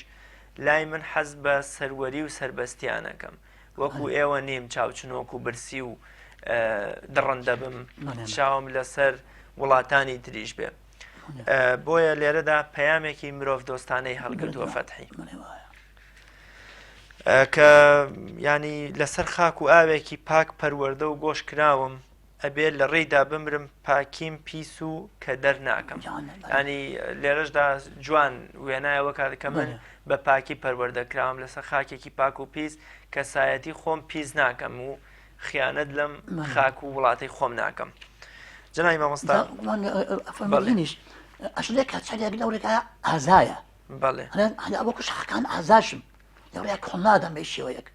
لای من حەز بە سەروەری و سەربەستیان ئەکەم وەکو ئێوە نیم چاوچنۆک و برسی و دڕندە بم چاوم لەسەر وڵاتانی تریش بێ بۆیە لێرەدا پەیامێکی مرۆڤ دۆستانەی هەڵگرتووە فەتحی کە ینی لەسەر خاک و ئاوێکی پاک پەروەردە و گۆش کراوم ئەبێ لە ڕێیدا بمرم پاکیم پیس و کەدەر ناکەم ینی لێرەشدا جوان وێنایەوە کات کە من بە پاکی پەروەردە کراوم لەسەر خاکێکی پاک و پیس کەسایەتی خۆم پیس ناکەم و خیانەت لەم خاک و وڵاتی خۆم ناکەم جنای مامۆستا ئەشلێک کە چەلێک لەو ڕێگا ئازایە بەڵێ وەکو شاخەکان ئازاشم لەو ڕێگا کۆڵ نادەم بە شێوەیەک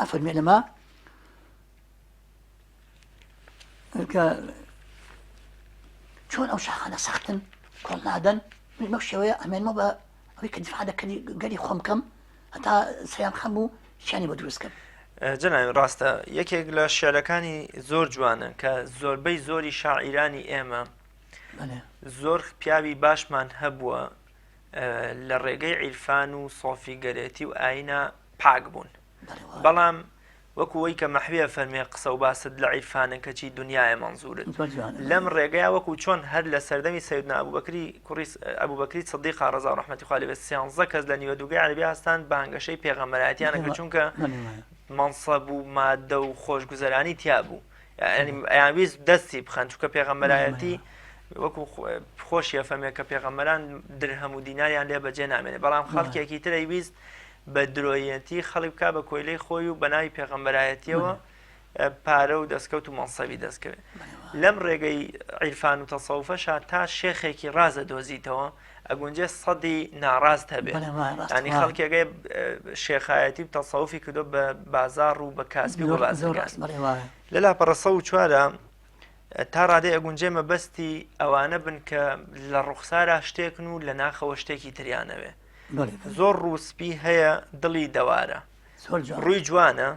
ئەفەرمێ لەمە کە چۆن ئەو شاخانە سەختن کۆڵ نادەن من بەو شێوەیە ئەمێنمەوە بە ئەوەی کە دیفاع لە گەلی خۆم بکەم هەتا سەیان خەم و چیانی بۆ دروست کەم. جەنابی ڕاستە یەکێک لە شعرەکانی زۆر جوانە کە زۆربەی زۆری شاعیرانی ئێمە زۆر پیاوی باشمان هەبووە لە ڕێگەی عیرفان و سۆفیگەرێتی و ئاینە پاک بوون بەڵام وەکو وەی کە مەحوی ئەفەرموێ قسە و باست لە عیرفانە کەچی دونیایە مەنزورت لەم ڕێگەیا وەکو چۆن هەر لە سەردەمی سەیدنا ئەبوبەکری کوڕی ئەبوبەکری سدیقا ڕەزا و ڕەحمەتی خوا لێ بێت سیانزە کەس لە نیوە دووگەی عەرەبی هەستان بانگەشەی پێغەمبەرایەتیان کرد چونکە مەنسەب و مادە و خۆشگوزەرانی تیا بوو یعنی ئەیانویست دەستی بخەن چونکە پێغەمبەرایەتی وەکو خۆشی ئەفەرمێ کە پێغەمبەران درهەم و دیناریان لێ بەجێ نامێنێ بەڵام خەڵکێکی تر ئەیویست بە درۆیەتی خەڵک بکا بە کۆیلەی خۆی و بە ناوی پێغەمبەرایەتیەوە پارە و دەستکەوت و مەنسەبی دەستکەوێت. لەم ڕێگەی عیرفان و تەسەوفەشا تا شێخێکی ڕاز ئەدۆزیتەوە ئەگونجێ سەدی ناڕاست هەبێ ینی خەڵکێکەی شێخایەتی و تەسەوفی کردو بە بازاڕ و بە کاسبی و بازرگانی لە لاپەڕە 104 تا ڕادەی ئەگونجێ مەبەستی ئەوانە بن کە لە ڕوخسارا شتێکن و لە ناخەوە شتێکی تریانەوێ زۆر ڕووسپی هەیە دڵی دەوارە ڕووی جوانە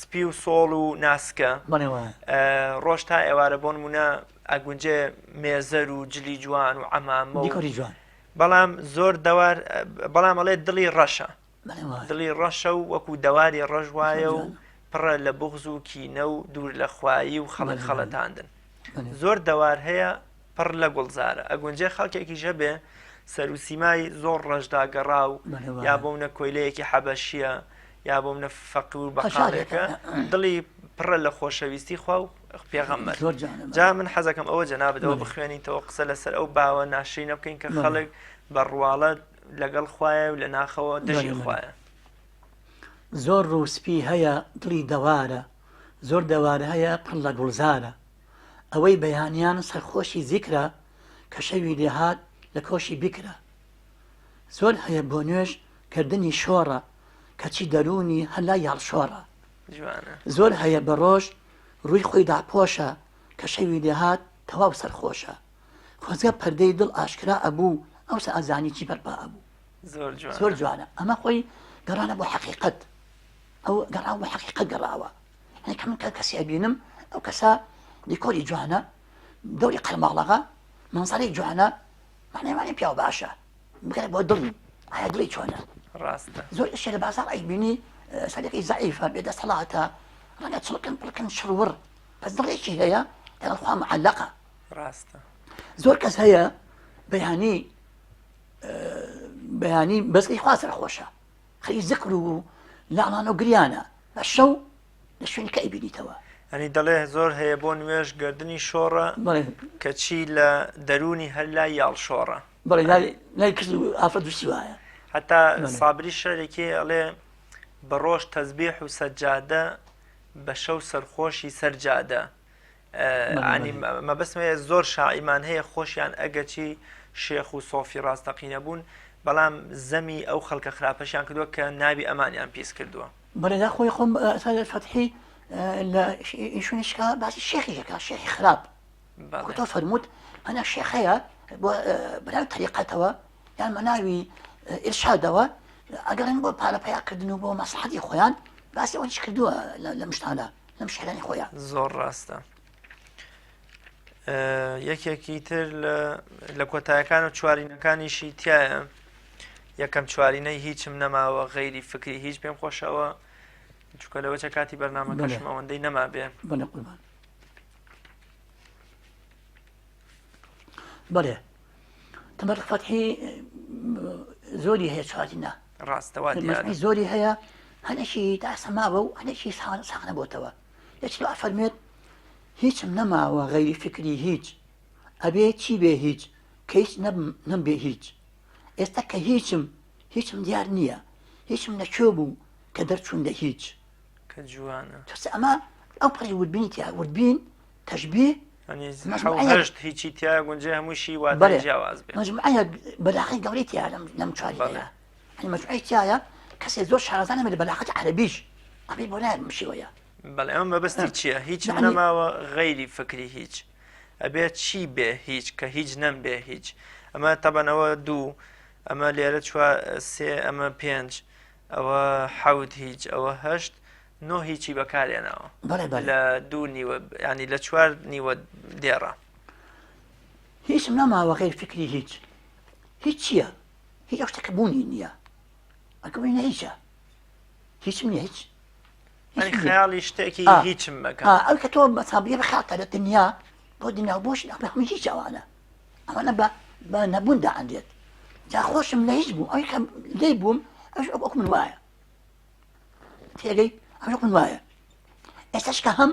سپی و سۆڵ و ناسکە ڕۆژ تا ئێوارە بۆ نمونە ئەگونجێ مێزەر و جلی جوان و عەمامە و جوان بەڵام زۆر دەوار بەڵام ئەڵێ دڵی ڕەشە دڵی ڕەشە و وەکو دەواری ڕەش وایە و پڕە لە بغز و کینە و دوور لە خوایی و خەڵک خەڵەتاندن زۆر دەوار هەیە پڕ لە گوڵزارە ئەگونجێ خەڵکێکیش هەبێ سەروسیمای زۆر ڕەشداگەڕاو یا بۆ منە کۆیلەیەکی حەبەشیە یا بۆ منە فەقیر و بەقاڵێکە دڵی پڕە لە خۆشەویستی خوا و پێغەمبەر جا من حەزەکەم ئەوە جەنابتەوە بخوێنیتەوە قسە لەسەر ئەو باوە ناشرینە بکەین کە خەڵک بە ڕواڵەت لەگەڵ خوایە و لە ناخەوە دژی خوایە. زۆر ڕووسپی هەیە دڵی دەوارە زۆر دەوار هەیە پڕ لە گوڵزارە ئەوەی بەیانیان سەرخۆشی زیکرە کە شەوی لێهات لە کۆشی بیکرە زۆر هەیە بۆ نوێژ گەردنی شۆڕە کەچی دەروونی هەر لای یاڵشۆڕە زۆر هەیە بە ڕۆژ ڕووی خۆی داپۆشە کە شەوی لێهات تەواو سەرخۆشە خۆزگە پەردەی دڵ ئاشکرا ئەبوو ئەوسا ئەزانی چی بەرپا ئەبوو زۆر جوانە ئەمە خۆی گەڕانە بۆ حەقیقەت ئەو گەڕاو بۆ حەقیقەت گەڕاوە یعنی کە من کە کەسی ئەبینم ئەو کەسە دیکۆری جوانە دەوری قەرماڵەغە مەنزەرەی جوانە معنای وانە پیاو باشە بگەرە بۆ دڵی ئایا دڵی چۆنە ڕاستە زۆر ئیشێ لە بازاڕ ئەیبینی سەرەکەی زەعیفە بێ دەسەڵاتە ڕەنگە چڵکن پڵکن شڕوڕ بەس دڵێکی هەیە لەگەڵ خوا معەلەقە ڕاستە زۆر کەس هەیە بەیانی بەیانی بەسکی خوا سەرخۆشە خەری زکر و لاڵان و گریانە بە شەو لە شوێنی کە ئەیبینیتەوە. یانی دەڵێ زۆر هەیە بۆ نوێژ گەردنی شۆڕە کەچی لە دەروونی هەر لای یاڵ شۆڕە. بەڵێ لای لای کچ و ئافرەت دوستی وایە. هەتا سابری شعرێکی ئەڵێ بە ڕۆژ تەزبیح و سەجادە بە شەو سەرخۆشی سەر جادە. ینی مەبەستم هەیە زۆر شاعیمان هەیە خۆشیان ئەگەرچی شێخ و سۆفی ڕاستەقینە بوون بەڵام زەمی ئەو خەڵکە خراپەشیان کردووە کە ناوی ئەمانیان پیس کردووە. بەڵێ دا خۆی خۆم فەتحی لە شوێنشکا باسی شێخی دەکات شێخی خراپ تۆ فەرمووت هەنە شێخ هەیە بۆ بەناوی تەریقەتەوە یان بەناوی ئیرشادەوە ئەگەڕێن بۆ پارە پەیاکردن و بۆ مەسڵحەتی خۆیان باسی ئەوەیش کردووە لەم شتانە لەم شعرانی خۆیان زۆر ڕاستە یەکێکی تر لە کۆتایەکان و چوارینەکانیشی تایە یەکەم چوارینەی هیچم نەماوە غەیری فکری هیچ پێم خۆشەوە چکە لەوە چە کاتی بەرنمەکەشم ئەوەندەی نەما بێ بەڵێ قوربان بەڵێ تەمەر فەتحی زۆری هەیە چوارینە ڕاستەوە زۆری هەیە هەنێکی تا سەماوە و هەنێکی ساغ نەبۆتەوە یەکی لۆ ئەفەرموێت هیچم نەماوە غەیری فکری هیچ ئەبێ چی بێ هیچ کە هیچ نەبم نەم بێ هیچ ئێستا کە هیچم هیچم دیار نییە هیچم لە کوێ بوو کە دەرچوون لە هیچ کە جوانە تۆ ئەمە ئەو پەڕی وردبینی تیا وردبین تەشبیه هەشت هیچی تیا گونجێ هەمووشی واتای جیاواز بێ مجموعەیەک بەلاغەی گەورەی تیا لەم چوارینەیە یعنی مجموعەی تیایە کەسێ زۆر شارەزا نەبێت لە بەلاغەتی عەرەبیش ئەمەی بۆ نایە بەم شێوەیە. بەڵێ ئەمە مەبەستی چییە؟ هیچم نەماوە غەیری فکری هیچ ئەبێ چی بێ هیچ کە هیچ نەم بێ هیچ ئەمە تەبەن ئەوە دوو ئەمە لێرە چوار سێ ئەمە پێنج ئەوە حەوت هیچ ئەوە هەشت نۆ هیچی بەکارێناوە لە دوو نیوە ینی لە چوار نیوە دێڕە هیچم نەماوە غیر فکری هیچ هیچ چییە؟ هیچ ئەو شتە کە بوونی نییە ئەگە بڵێ هیچە هیچم نییە هیچ خەیاڵی شتێکی هیچم مەکە ئەو کە تۆ مەسابیە بخاتە لە دنیا بۆ دنیا بۆش هەموو هیچ ئەوانە ئەوانە بە بە نەبوون دائەنرێت جا خۆشم لە هیچ بوو ئەوی کە لێی بووم ئەوش وەک من وایە تێگەی ئەوش وەک من وایە ئێستاش کە هەم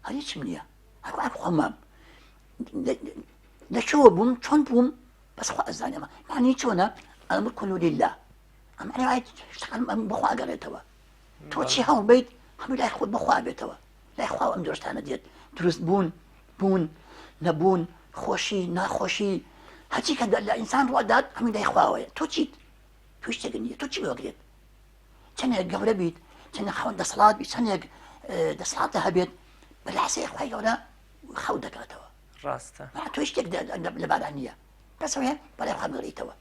هەر هیچم نییە هەر خۆمام لە کوێوە بووم چۆن بووم بەس خوا ئەزانێ ئەمە معنی چۆنە الامر كله لله ئەم معنی شتەکان ئەم بەخوا ئەگەڕێتەوە تۆ چی هەوڵ بیت هەموو لای خۆت بەخوا بێتەوە لای خوا ئەم دۆستانە دێت دروست بوون. بوون نەبوون خۆشی ناخۆشی هەرچی کە لە ئینسان ڕوادات هەمووی لای خواوەیە تۆ چیت تۆ شتێک نییە تۆ چی بۆگرێت چەندێک گەورە بیت چەندێک خاوەن دەسەڵات بیت چەندێک دەسەڵاتە هەبێت بە لەحسەی خوای گەورە خەو دەکاتەوە ڕاستە تۆ شتێک لەباران نییە بەس ئەوەیە بەڵێ خوا بگەڕیتەوە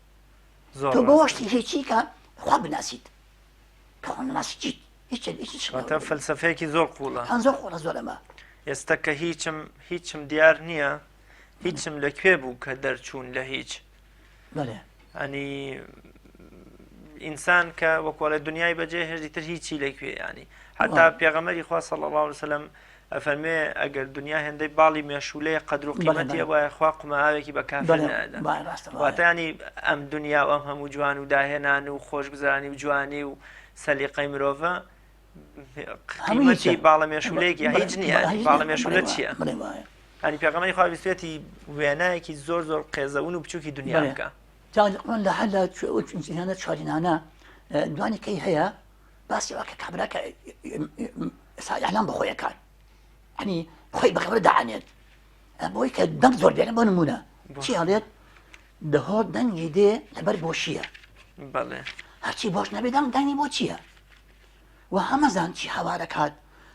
تۆ بۆ شتی هیچی کە خوا بناسیت کە خوا ناسی چیت هیچ هیچ واتە فەلسەفەیەکی زۆر قوڵە هەن زۆر قوڵە زۆر ئەمە ئێستا کە هیچم هیچم دیار نییە هیچم لە کوێ بوو کە دەرچوون لە هیچ بەێ ئەنی ئینسان کە وەکوڵێ دنیای بەجێ هێشتی تر هیچی لەکوێ ینی حتا پێغەمەری خوا صلی الله علیه وسلم ئەفەرمێ ئەگەر دنیا هێندەی باڵی مێشولەیە قەدر و قیمەتی وایە خوا قوماوێکی بە کافر نادا واتە ینی ئەم دنیا و ئەم هەموو جوان و داهێنان و خۆشگوزرانی و جوانی و سەلیقەی مرۆڤە قیمەتی باڵە مێشولەیەکی هیچ نییە باڵە مێشولە چییە؟ ئەنی پێغەمبەری خوا ویستویەتی وێنایەکی زۆر زۆر قێزەون و بچووکی دنیا بکە. جا لە هەر لە جیهانە چوارینانە دوانی کەی هەیە باسی ئەوە کە کابرا کە ئیعلان بە خۆی ئەکات ینی خۆی بە گەورە دائەنێت بۆی کە دەنگ زۆر بێنە بۆ نمونە چی هەڵێت دەهۆ دەنگی دێ لەبەر بۆشیە بەڵێ هەرچی بۆش نەبێ دەنگ دەنگی بۆ چییە و هەمەزان چی هەوارەکات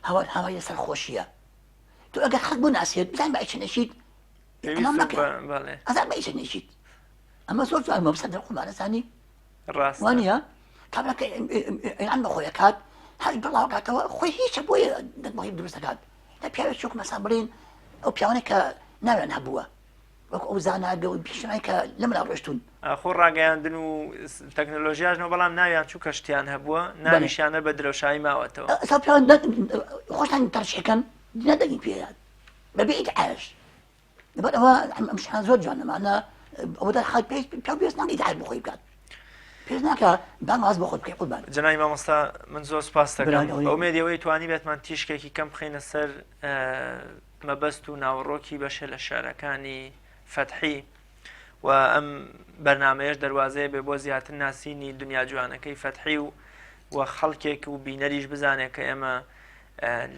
هەوار هەوای لەسەر خۆشیە تۆ ئەگەر خەڵک بۆ ناسێت بزان بە چەنێکیت ئەزان بە چەنێکیت ئەمە زۆر جوان مەبسە دەر قومارەزانی ڕاستوانە کابرا کە ئەیان بە خۆی ئەکات هەر بڵاوکاتەوە خۆی هیچە بۆیە دەنگ دروست دەکات لە پیاوێک چۆک مەسا بڵین ئەو پیاوانە کە ناویان هەبووە وەک ئەو زانا گەور پیشنای کە لەملا ڕۆشتون خۆ ڕاگەیاندن و تەکنەلۆژیاش نەوە بەڵام ناویان چوو کەشتیان هەبووە ناویشیانە بە درەوشایی ماوەتەوە ئەسا پیاوان خۆشتان تەرشەکەن نەدەنگی پێیان بەبێ ئیدعاش لەبەر ئەوە ئەم شتانە زۆر جوانە مانە ئەوە دەرخات پێ پیاو پێویست ناکە ئیدعای بۆ خۆی بکات پێویست ناکە بانگواز بۆ خۆت بکەی قوربان. جەنابی مامۆستا من زۆر سوپاست دەکەم بە ئومێدی ئەوەی توانیبێتمان تیشکێکی کەم بخەینە سەر مەبەست و ناوەڕۆکی بەشێ لە شعرەکانی فەتحی و ئەم بەرنمەیەش دەواازەیە بێ بۆ زیاتر ناسینی دنیا جوانەکەی فەتحی و و خەڵکێک و بینەریش بزانێت کە ئێمە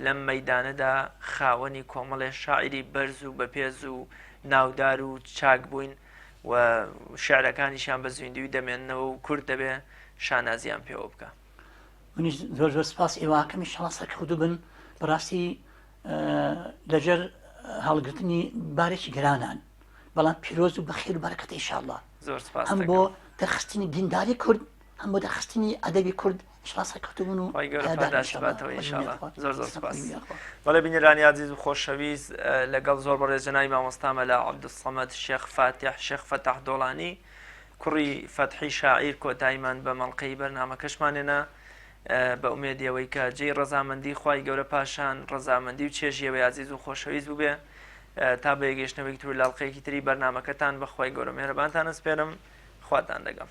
لەم مەیدانەدا خاوەنی کۆمەڵێ شاعیری بەرز و بەپێز و ناودار و چاک بووین و شعرەکانیشیان بە زیندووی دەمێننەوە و کورد دەبێ شانازیان پێوە بکا. منیش زۆر زۆر سپاس ئێوە ئەکەم ئیشەڵا سەرکەوتوو بن بەڕاستی لەژێر هەڵگرتنی بارێکی گرانان بەڵام پیرۆز و بەخێر و بەرەکەتە ئیشاڵڵا زۆر سپاس هەم بۆ دەرخستنی دینداری کورد هەم بۆ دەرخستنی ئەدەبی کورد ئیشەڵا سەرکەوتوو بن و خوای گەورە پایەدار پاداشت ئیشەڵا باتەوە خۆش ئینشاڵا بێت خوا زۆر زۆر سپاس سەرکەوتوو بی یاخوا. بەڵێ بینەرانی ئازیز و خۆشەویست لەگەڵ زۆر بەڕێز جەنابی مامۆستا مەلا عەبدولسەمەد شێخ فاتیح شێخ فەتاح دۆڵانی کوڕی فەتحی شاعیر کۆتاییمان بە مەڵقەی بەرنامەکەشمان هێنا بە ئومێدی ئەوەی کە جێی ڕەزامەندی خوای گەورە پاشان ڕەزامەندی و چێژی ئێوەی ئازیز و خۆشەویست بووبێ تا بە یەکگەیشتنەوەیەکی تر و لە ئەڵقەیەکی تری بەرنامەکەتان بە خوای گەورە مێهرەبانتان ئەسپێرم خواتان لەگەڵ.